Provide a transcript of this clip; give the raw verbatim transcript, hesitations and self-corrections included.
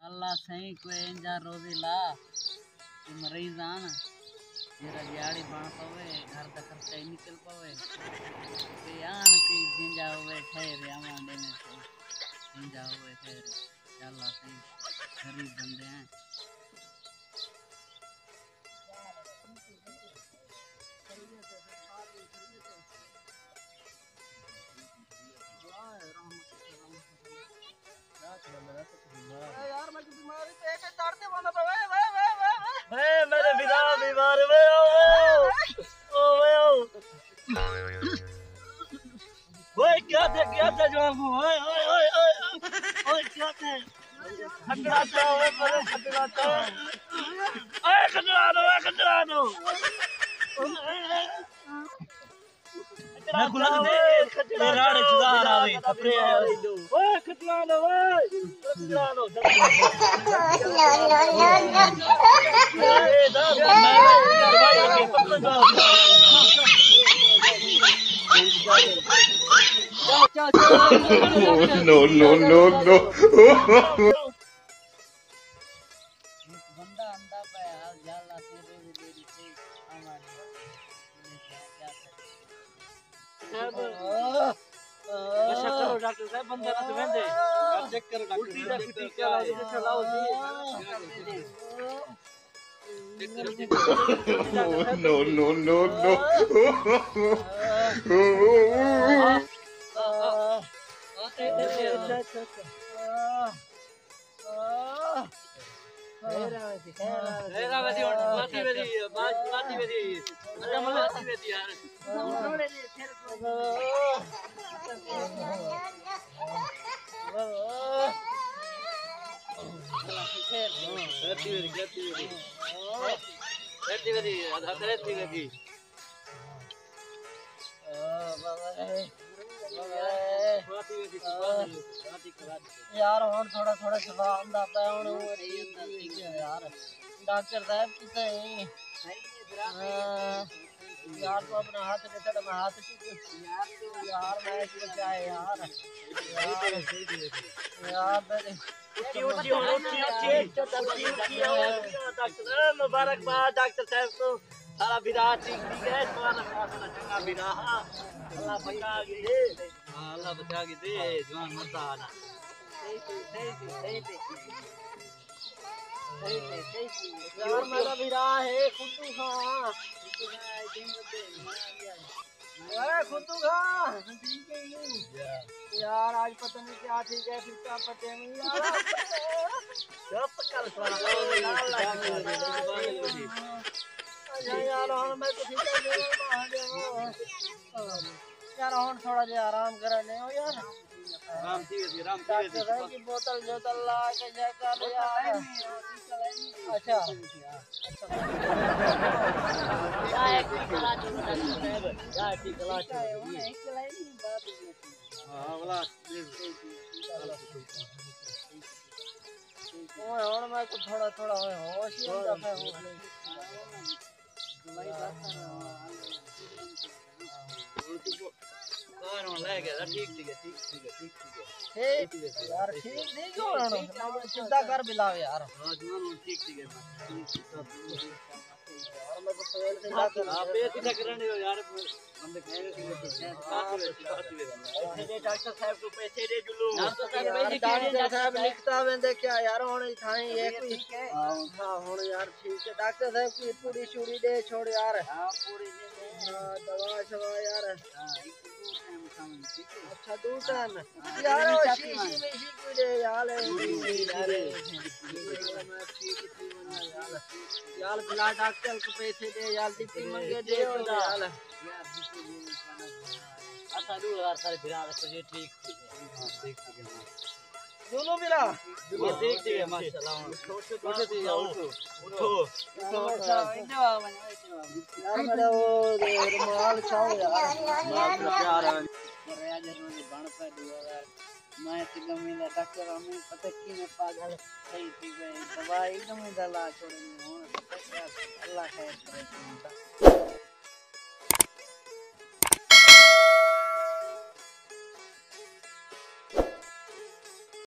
اللہ سائیں کوئی اینجھا روزی لا کہ مریض آن، جیڑھا ݙیہاڑی بݨ پوے، گھر دا خرچہ ہی نکل پوے۔ تے آن کہ جینجھا ہووے ٹھہرے، آواں ݙیویں تے جینجھا ہووے ٹھہرے۔ یا اللہ سائیں، غریب بندے ہیں۔ اے میݙے بھرا بیمار، وے آؤ، وے آؤ۔ او وے آؤ۔ اوئے کیا تھے، کیا تھے جوان کو؟ اوئے، اوئے، اوئے، اوئے، اوئے، کیا تھے؟ کھٹڑا تھا، اوئے، پرے کھٹڑا تھا۔ اوئے، کھٹڑا دو، اوئے، کھٹڑا دو۔ میں کھلا دے، یہ راڑ چلا رہا ہے، کپڑے ہیں۔ اوئے، کھٹڑا دو، اوئے، کھٹڑا دو۔ No, no, no, no. بندہ آندا پیا، حال جال آتے روز میری سے آواں ݙے۔ کیا کرے؟ صاحب، نشہ کرو ڈاکٹر صاحب، بندہ نہ ویندے۔ چیک کرو ڈاکٹر الٹی دا صاحب، کوئی ٹیکہ لاؤ، انجیکشن لاؤ جی۔ No, no, no, no. خیر آوے سی، خیر آوے سی۔ خیر آوے سی، ہݨ ماتی ویسی، بس ماتی ویسی۔ اللہ ماتی ویسی یار۔ خیر تھی ویسی، خیر تھی ویسی۔ خیر تھی ویسی، ہتھ خیر تھی ویسی۔ یار، ہݨ تھوڑا تھوڑا شفا آندا پیا، ہݨ او ٹھیک تھی ڳیا یار۔ ڈاکٹر صاحب کتھے ہیں؟ ہاں۔ یار، تو اپنا ہاتھ دے، تیرا میں ہاتھ چک۔ یار، میں اس کو کیا ہے یار؟ یار، یار، اچھی، اچھی، اچھی، اچھی، اچھی، اچھی، اچھی، ڈاکٹر، مبارکباد ڈاکٹر صاحب کو۔ سارا بھرا ٹھیک تھی ڳئے، سارا سارا چنڳا بھرا ہا۔ اللہ بچا ڳئے۔ ہاں، اللہ بچا ڳئے، جوان مزہ آ ڳیا۔ صحیح تھی، صحیح تھی، صحیح تھی۔ صحیح تھی، صحیح تھی۔ یار، میݙا بھرا ہے، خدو خاں۔ اے خدو خاں، ٹھیک ہے یوں۔ یار، آج پتہ نہیں کیا تھی ڳئے، پھر کیا پتے میں یار۔ چپ کر سارا۔ اچھا یار، ہݨ میں تو ٹھیک ہے، میں آ گیا۔ یار، ہݨ تھوڑا جہا آرام کرا لے یار۔ آرام تھی ویسی، آرام تھی ویسی۔ ڈاکٹر صاحب کی بوتل شوتل لا کے چیک کر لے یار۔ اچھا۔ اچھا۔ ہاں، والا۔ اوئے، ہݨ میں تو تھوڑا تھوڑا ہوئے ہوش ہی آندا پیا ہوش۔ ہݨ توں کو-، کون ہݨ لے ڳیا؟ ٹھیک تھی ڳئے، ٹھیک تھی ڳئے، ٹھیک تھی ڳئے۔ ٹھیک یار، ٹھیک تھی ڳئے ہݨ۔ میں سدھا کر بلا یار۔ ہاں، جوان ہݨ ٹھیک تھی ڳئے۔ ہاں، پیر کتھا کرݨ ݙیو یار۔ بندے کہہ رہے تھے کہ شاید کافی ویسی، کافی ویسی۔ ڈاکٹر صاحب کو پیسے ݙے جلو۔ ڈاکٹر صاحب، یار، پیسے کیوں ݙے؟ ڈاکٹر صاحب لکھتا ویندے کیا یار، ہݨ اتھائیں یہ کوئی۔ ٹھیک ہے۔ ہاں، ہاں، ہݨ یار ٹھیک ہے۔ ڈاکٹر صاحب کوئی پوڑی شوڑی ݙے چھوڑ یار۔ ہاں، پوڑی ݙے ݙے۔ ہاں، دوا شوا یار۔ ہاں، ایک دو ٹائم کھاویں، ٹھیک ہے؟ اچھا، دو ٹائم۔ ہاں، یار، او شیشی میشی کوئی ݙے یار۔ یار، بلا ڈاکٹر کو پیسے ݙے یار، ڈپی منگے ݙے یار۔ اساں ݙو ہزار سارے بھرا رکھو جی، ٹھیک تھی ڳئے۔ ٹھیک تھی ڳئے۔ ݙونوں بھرا؟ ٹھیک تھی ڳئے، ماشاءاللہ۔ اٹھو، اٹھو، اٹھو۔ یار، میݙا او رومال چاؤ یار۔ رومال پیار ہے۔ میں تے ڳمیں دا ڈاکٹر آمین، پتہ کیویں پاڳل تھئی پئی ڳئے۔ دوائی ڳمیں دا لا چھوڑے، ہݨ پتہ کیا، اللہ خیر کرے۔